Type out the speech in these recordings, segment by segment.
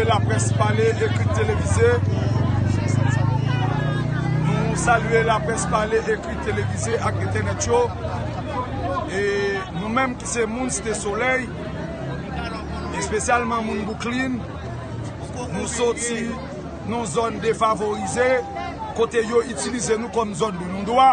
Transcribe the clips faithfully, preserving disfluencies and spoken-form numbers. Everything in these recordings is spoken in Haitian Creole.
Laprès pale, ekri, televize. Nou salye laprès pale, ekri, televize ak entènèt yo. E nou menm ki se moun Site Solèy, espesyalman moun Bouklin, nou soti nan zòn defavorize, kote yo itilize nou kòm zòn de non dwa.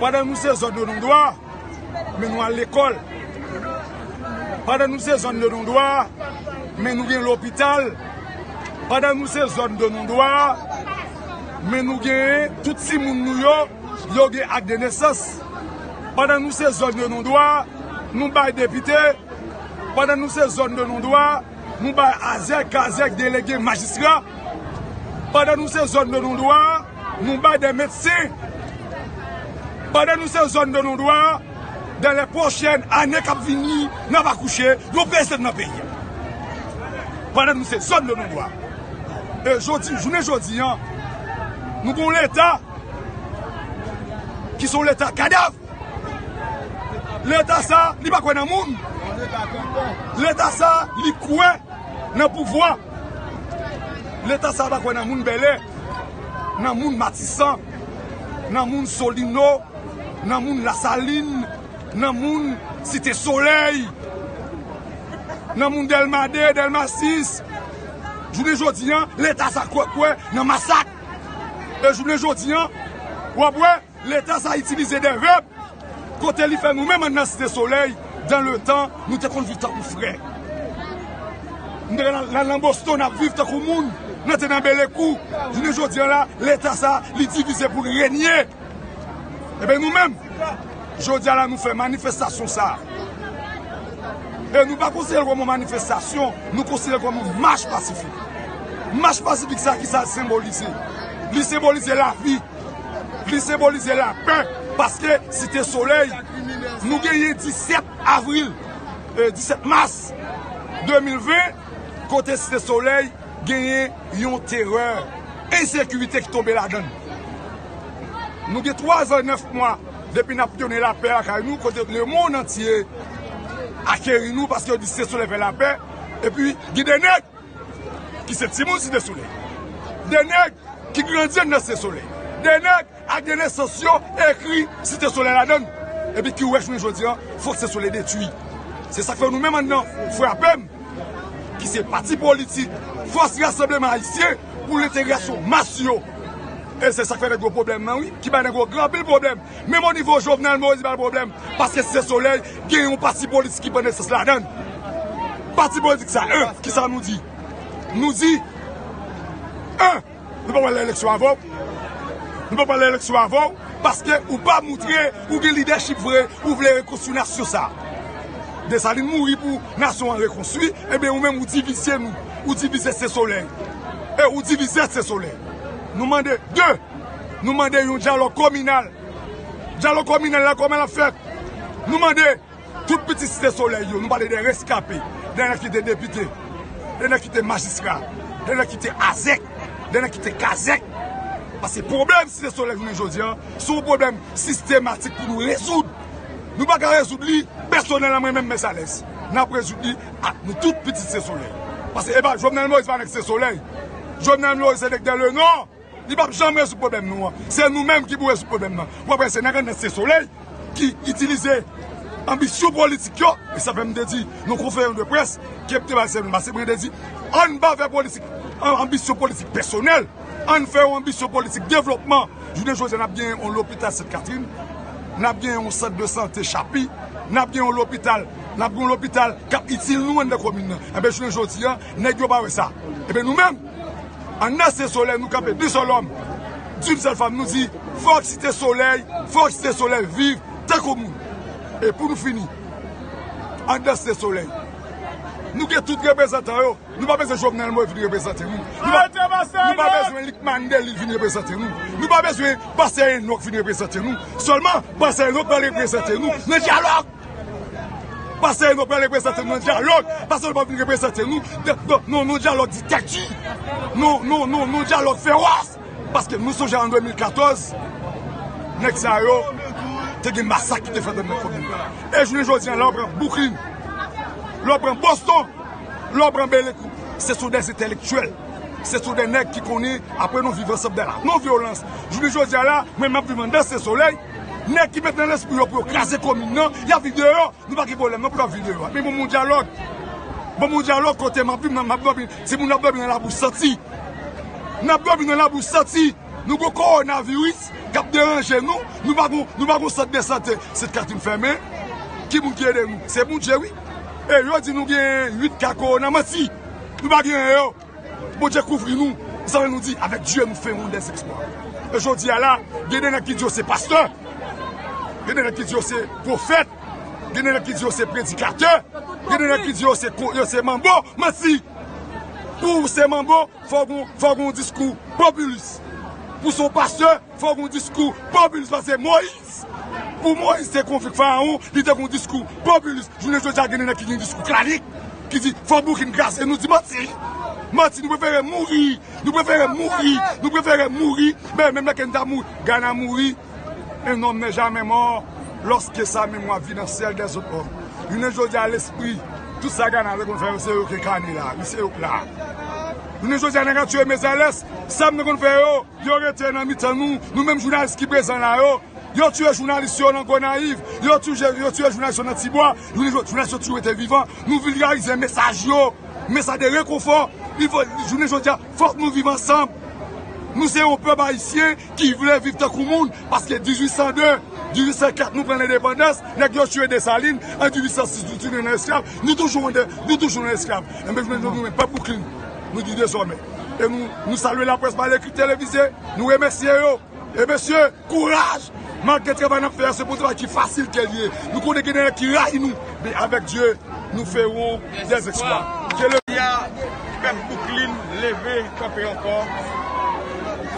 Pandan nou se zòn de non dwa, men nou al lekòl. Pandan nou se zòn de non dwa, men nou gen lopital. Pandan nou se zòn de non dwa, men nou gen tout timoun nou yo, yo gen ak de nesans. Pandan nou se zòn de non dwa, nou bay depite. Pandan nou se zòn de non dwa, nou bay azèk, kazèk, delege, majistra. Pandan nou se zòn de non dwa, nou bay de medsen. Pandan nou se zòn de non dwa, dans les prochaines années k ap vini, n ap akouche yon prezidan nan peyi a. Pandan nou se zòn de non dwa. E jodi, jounen jodi an, nou gen yon leta ki se yon leta kadav. Leta sa, li pa kwè nan moun. Leta sa, li kwè nan pouvwa. Leta sa pa kwè nan moun Bèlè, nan moun Matisan, nan moun Solino, nan moun Lasalin, nan moun Site Solèy, nan moun Dèlma de, Dèlma sis. Jounen jodi an, leta sa kwè, kwè nan masak. E jounen jodi an, w ap wè, leta sa itilize de vèb kote li fè nou menm anndan Site Solèy, dans le temps, nou te konn viv tankou frè. Nou te konn al, al nan Boston, ap viv tankou moun. Nou te nan Belekou. Jounen jodi an la, leta sa, li divize pou l renye. Ebyen nou menm, jodi a la nou fè manifestasyon sa. E nou pa konsidere l kòm yon manifestasyon, nou konsidere l kòm yon mach pasifik. Mach pasifik sa, ki sa l senbolize? Li senbolize lavi. Li senbolize lapè, paske Site Solèy, nou genyen disèt avril, e, disèt mas de mil ven, kote Site Solèy genyen yon terè, ensekirite ki tonbe ladan l. Nou gen twa zan nèf mwa depi n ap donnen lapè lakay nou, kote lemonn antye akeri nou, paske yo di Site Solèy fè lapè, epi gen de nèg ki se timoun Site Solèy. De nèg ki grandi anndan Site Solèy. De nèg ak de nesans yo ekri Site Solèy ladan l. Epi ki wè jounen jodi an, fòk Site Solèy detwi. Se sa k fè nou menm anndan Frapem, ki se pati politik, Fòs Rasanbleman Ayisyen pou Lentegrasyon Mas yo. E se sa k fè nèg yo pwoblèm nan, wi, ki ba nèg yo gran anpil pwoblèm. Menm o nivo Jovenel Moïse, li ba l pwoblèm, paske Site Solèy gen yon pati politik ki pran nesans ladan l. Pati politik sa, en, ki sa nou di? Nou di, en, nou pa pral nan eleksyon avè w. Nou pa pral nan eleksyon avè w, paske ou pa moutre ou gen lidèchip vre, ou vle rekonstwi nasyon sa. Desalin mouri pou nasyon an rekonstwi, ebyen ou menm ou divize nou, ou divize Site Solèy. E ou divize Site Solèy. Nou mande de, nou mande yon dyalòg kominal. Dyalòg kominal la, kòman l ap fèt? Nou mande tout pitit Site Solèy yo, nou pale de reskape, de nèg ki te depite, de nèg ki te majistra, de nèg ki te azèk, de nèg ki te kazèk. Paske pwoblèm Site Solèy jounen jodi an, se yon pwoblèm sistematik pou nou rezoud. Nou pa ka rezoud li pèsonèlman mwen menm, Mèsalès. N ap rezoud li ak nou tout pitit Site Solèy. Paske e pa Jovenel Moïse pa nèg Site Solèy. Jovenel Moïse se nèg Dèlenò. Li p ap janm rezoud pwoblèm nou an. Se nou menm ki pou rezoud pwoblèm nan. W ap wè se nèg anndan Site Solèy ki itilize anbisyon politik yo. E sa fè m te di nan konferans de près ke m te bay semèn pase, mwen te di, ann pa fè politik, an, anbisyon politik pèsonèl. Ann fè yon anbisyon politik devlopman. Jounen jodi a, n ap gen yon lopital Sent Katrin, n ap gen yon sant de sante Chapi, n ap gen yon lopital, n ap gen yon lopital k ap itil nou anndan komin nan. Enben, jounen jodi a, nèg yo pa wè sa. Enben, nou menm, anndan Site Solèy, nou kanpe d'un seul homme, d'une seule femme, nou di, fòk Site Solèy, fòk Site Solèy viv tankou moun. E pou nou fini, anndan Site Solèy, nou gen tout reprezantan yo. Nou pa bezwen Jovenel Moïse vin reprezante nou. Nou pa, nou pa bezwen Luc Mandel vin reprezante nou. Nou pa bezwen Pastè Enock vin reprezante nou. Sèlman, Pastè Enock pral reprezante nou nan dyalòg. Pastè Enock pral reprezante nou nan dyalòg. Pastè Enock pral vin reprezante nou nan, nan, nan, nan dyalòg diktati. Non, non, non, nan dyalòg fewòs. Paske nou sonje an de mil katòz, nèg sa yo te gen masak ki te fèt anndan komin nan. E jounen jodi a, lè w pran Bouklin, lè w pran Boston, lè w pran Belekou, Ce sont des intellectuels. Ce sont des nèg ki konnen apre nou viv ansanm dans la non violence. Jounen jodi a la, mwen m ap viv anndan Se Solèy. Nèg ki met nan lespri yo pou yo kraze komin nan, y ap viv deyò. Nou pa gen pwoblèm non pou n ap viv deyò. Men bon, bon dyalòg. Bon, bon dyalòg kote m ap viv, m ap dòmi. Timoun ap dòmi nan labou santi. N ap dòmi nan labou santi. Nou gon kowonaviris k ap deranje nou. Nou pa gon, nou pa gon sant de sante. Sent Katrin fèmen. Ki moun ki ede nou? Se Bondye, wi. E yo di nou gen uit ka kowona. Manti. Nou pa gen anyen yo. Bondye kouvri nou. Sa vle nou di, avec Dieu, nous ferons des exploits. E jodi a la, gen de nèg ki di yo se pastè. Gen de nèg ki di yo se pwofèt. Gen de nèg ki di yo se predikatè. Gen de nèg ki di yo se ko-, yo se manbo. Manti. Pou w se manbo, fò w gon, fò w gon diskou popilis. Pou w se yon pastè, fò w gon diskou popilis. Paske Moyiz, pou Moyiz te konvik Farawon, li te gon diskou popilis. Jounen jodi a, gen de nèg ki gen diskou klanik, ki di, "Fò Bouklin kraze." Nou di, "Manti." Manti, nou prefere mouri. Nou prefere mouri. Nou prefere mouri. Men, menm lè ke n ta mouri, Gana mouri. Un homme n'est jamais mort lorsque sa mémoire vit dans celle des autres hommes. Jounen jodi a, lespri, tout sa Gana te konn fè yo, se yo ki kane la, wi, se yo k la. Jounen jodi a, nèg ap tiye Mezalès, sa m te konn fè yo, yo rete nan mitan nou, nou menm jounalis ki prezan la yo, yo tiye jounalis yo nan Gonayiv, yo tiye, yo tiye jounalis yo nan Tibwa, jounen jodi, jounalis yo toujou rete vivan, nou vilgarize mesaj yo, mesaj de rekonfò, il faut, jounen jodi a, fòk nou viv ansanm. Nou se yon pèp ayisyen ki vle viv tankou moun, paske dizuit san de, dizuit san kat, nou pran lendepandans, nèg yo tiye Desalin, an dizuit san sis, nou tounen nan esklav, nou toujou nan, nou toujou nan esklav. Enben, jounen jodi, nou menm, pèp Bouklin, nou di dezòmè. E nou, nou salye laprès pa lekri televize, nou remèsye yo. E mesye, kouraj! Malgre travay n ap fè a, se pou travay ki fasil ke l ye. Nou konnen gen de nèg ki rayi nou, men avèk Dye, nous ferons des exploits. Ke le... Ya, pèp Bouklin leve kanpe ankò,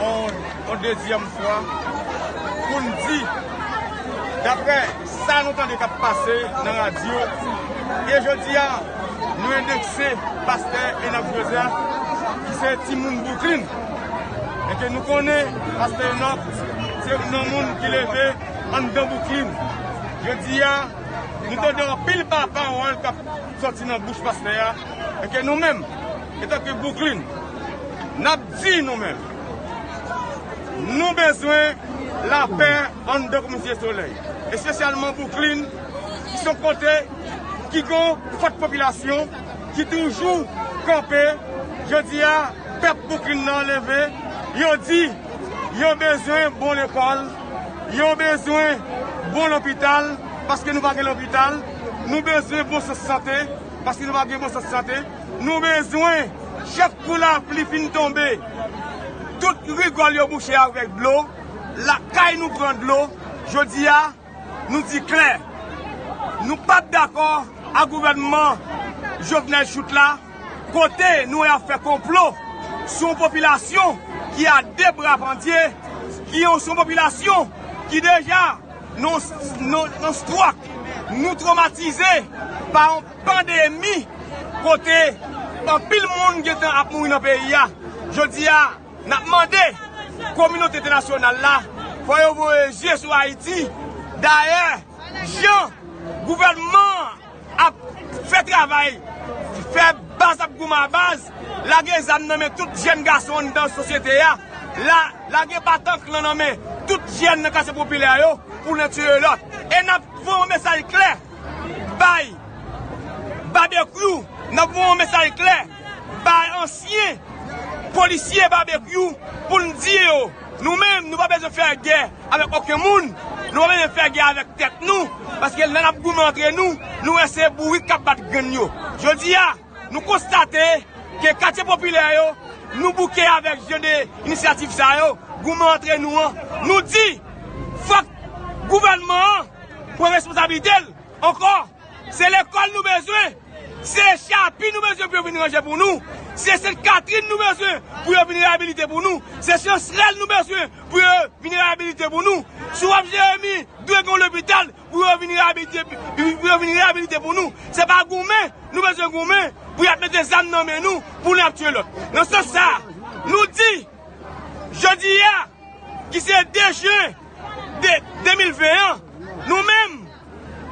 yon, yon dezyèm fwa, pou n di, daprè sa nou tande k ap pase nan radyo, e jodi a, nou endekse pastè Enock Joseph, ki se timoun Bouklin. E ke nou konnen pastè Enock se youn nan moun ki leve anndan Bouklin. Jodi a, nou tande anpil pa-, pawòl k ap sòti nan bouch pastè a. E ke nou menm, antanke Bouklin, n ap di nou menm, nou bezwen lapè anndan komin Se Solèy, espesyalman Bouklin, ki se yon kote ki gen yon fòt popilasyon ki toujou kanpe. Jodi a, pèp Bouklin nan leve, yo di yo bezwen bon lekòl, yo bezwen bon lopital, paske nou pa gen lopital, nou bezwen bon sant sante, paske nou pa gen bon sant sante, nou bezwen, chak kou lapli fin tonbe, tout rigòl yo bouche avèk dlo, lakay nou pran dlo. Jodi a, nou di klè, nou p ap dakò ak gouvènman Jovenel Chute la, kote nou wè y ap fè konplo sou yon popilasyon ki a de bra pandye, ki yon, sou yon popilasyon ki deja nan, nan, nan stwòk, nou twomatize pa yon pandemi kote anpil moun gentan ap mouri nan peyi a. Jodi a, n ap mande kominote entènasyonal la, fò yo voye zye sou Ayiti. Dayè, jan gouvènman an ap fè travay, fè baz ap goumen a baz, lage zam nan men tout jèn gason anndan sosyete a, la, lage batank lan nan men tout jèn nan katye popilè yo pou len tiye lòt. E n ap voye yon mesaj klè bay Babekyou, n ap voye yon mesaj klè bay ansyen polisye Babekyou pou n di yo, nou menm, nou pa bezwen fè gè avèk okenn moun, nou pa bezwen fè gè avèk tèt nou, paske lè n ap goumen antre nou, nou wè se bourik k ap bat grenn yo. Jodi a, nou konstate ke katye popilè yo, nou bouke avèk jan de inisyativ sa yo, goumen antre nou an. Nou di, fòk gouvènman an pran responsablite l ankò. Se lekòl nou bezwen. Se Chapi nou bezwen pou yo vin ranje pou nou. Se Sent Katrin nou bezwen pou yo vin reyabilite pou nou. Se Chansrèl nou bezwen pou yo vin reyabilite pou nou. Si w ap Jeremi, dwe gen yon lopital pou yo vin reyabilite, pou yo vin reyabilite pou nou. Se pa goumen nou bezwen goumen pou y ap mete zam nan men nou pou n ap tiye lòt. Nan sans sa a, nou di, jodi a, ki se de jen de, de mil ven an, nou menm,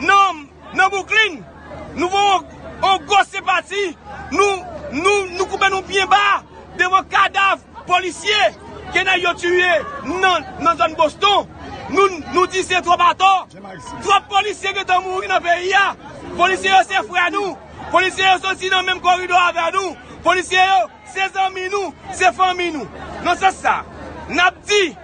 nan, nan Bouklin, nou voye yon, yon gwo senpati, nou, Nou, nou koupe nou byen ba devan kadav polisye ke nèg yo tiye nan, nan zòn Boston. Nou, nou di se twòp atò. Twòp polisye gentan mouri nan peyi a. Polisye yo se frè nou. Polisye yo soti nan menm koridò avè nou. Polisye yo se zanmi nou, se fanmi nou. Nan sans sa, n ap di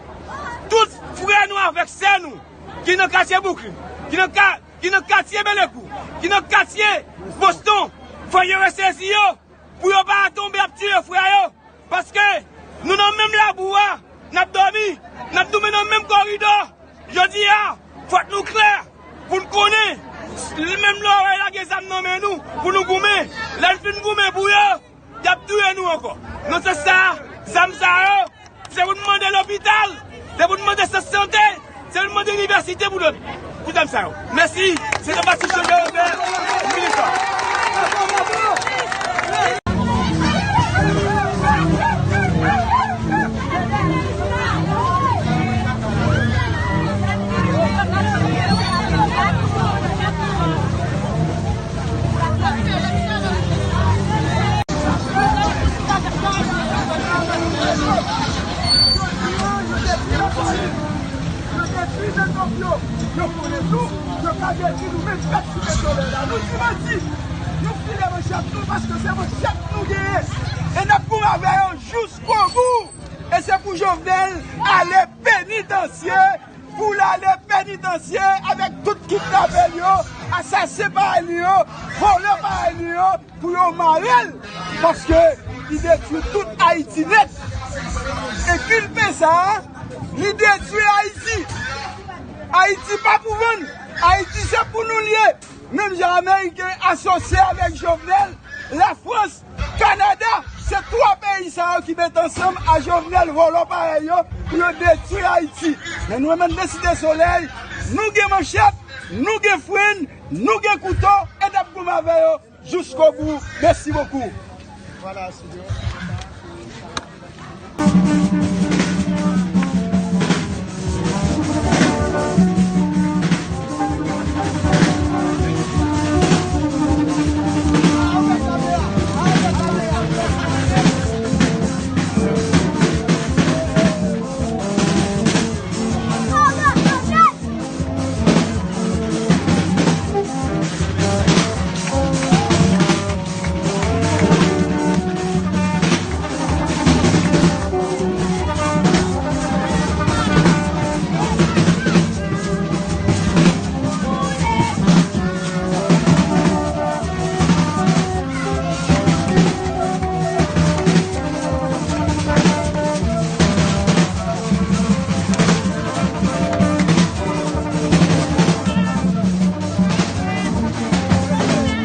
tout frè nou avèk sè nou ki nan katye Brooklyn, ki nan ka, ki nan katye Bèlèkou, ki nan katye Boston, fò yo resezi yo pou yo pa tonbe ap tiye frè yo. Paske nou nan menm labou a, n ap dòmi, n ap doumen nan menm koridò. Jodi a, fòk nou klè pou n konnen, menm lè yo lage zam nan men nou, pou nou goumen. Lè n fin goumen pou yo, y ap touye nou ankò. Nan sans sa, zam sa yo, se pou n mande lopital, se pou n mande sant sante, se pou n mande inivèsite pou lòt, pou zam sa yo. Mèsi, se te Patrick Joseph, militan. Yo detwi nan kòb yo. Yo konnen nou, yo ka detwi nou menm pèp Site Solèy la. Nou di manti. Nou file manchèt nou paske se manchèt nou genyen. E n ap goumen avè yo jiskobou. E se pou Jovenel ale penitansye, pou l ale penitansye avèk tout kidnapè l yo, asasen parèy li yo, vòlè parèy li yo, pou yo mare l, paske li detwi tout Ayiti nèt. E kilpe sa a, li detwi Ayiti. Ayiti pa pou vann. Ayiti se pou nou l ye. Menm jan Ameriken asosye avèk Jovenel, Lafrans, Kanada, se twa peyi sa yo ki met ansanm a Jovenel vòlò parèy yo pou yo detwi Ayiti. Men nou menm nan Site Solèy, nou gen manchèt, nou gen frenn, nou gen kouto, e n ap goumen avè yo jiskobou. Mèsi bokou.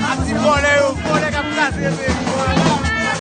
A ti vòlè yo, vòlè k ap kraze peyi.